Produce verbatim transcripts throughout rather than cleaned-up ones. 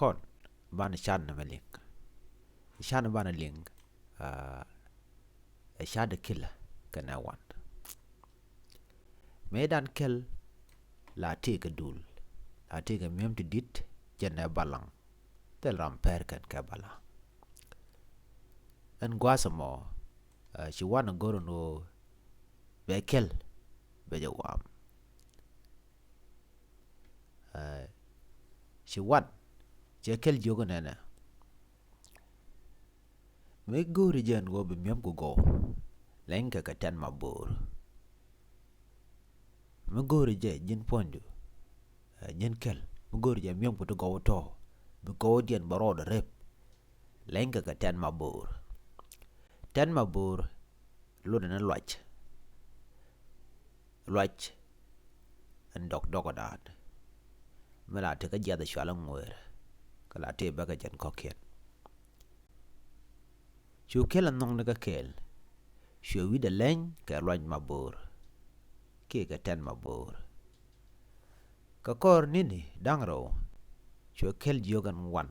Kɔn banɛ can ni mɛ liŋ. Can banɛ liŋ ɛ can di kilɛ kɛnɛ wan. Mëë dan kɛl la tëëkɛ dul, la tëëkɛ mi̱em ti di̱t jɛn ɛ balaŋ. Thil ram pɛr kɛn kɛ balaŋ. Ɛn gua̱a̱th ɛmɔ ci wan ɛ go̱r ɛn ɣöö bɛ kɛl bɛ jɛ wam. Ci wan cɛ kɛl jiök nɛnɛ. Mi go̱o̱ri jɛ ɛn ɣöö bi mi̱em ku gɔw, lɛny kɛ kɛ tɛn ma bo̱o̱r. Mi go̱o̱ri jɛ ji̱n puɔ̱nydu, ji̱n kɛl mi go̱o̱ri jɛ mi̱em ku ti gɔw tɔ̱, bi gɔw diɛn bɛ rɔɔdɛ rep. Lɛny kɛ kɛ tɛn ma bo̱o̱r. Tɛn ma bo̱o̱r lotdɛ ni luac. Luac ɛn dɔk dɔk ɛ da̱a̱n. Mi la ti kä jiath ɛ cual ɛ ŋueer kä la ti bäkɛ jɛn kɔ̱kiɛn. Cu kɛl ɛ nhɔkni kä kɛɛl. Cuɛ wi̱cdɛ lɛny kɛ luac ma bo̱o̱r kiɛ kɛ tɛn ma bo̱o̱r. Kɛ kɔr ni̱ni da̱ŋ rɛw cuɛ kɛl jiök ɛn wan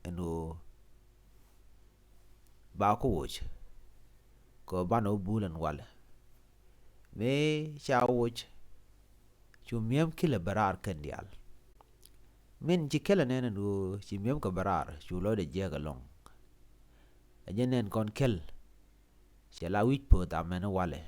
ɛn ɣöö ba ku woc kɛ banɛ wä bul ɛn walɛ. Mëë ca woc cu mi̱em kilɛ bɛ raar kɛn diaal. Min ci kɛl ɛ nɛn ɛn ɣöö ci mi̱em kɛ bɛ raar cu lɔcdɛ jiɛk ɛlɔ̱ŋ. Ɛ jɛ nɛn kɔn kɛl cɛ la wi̱c po̱o̱th amɛn walɛ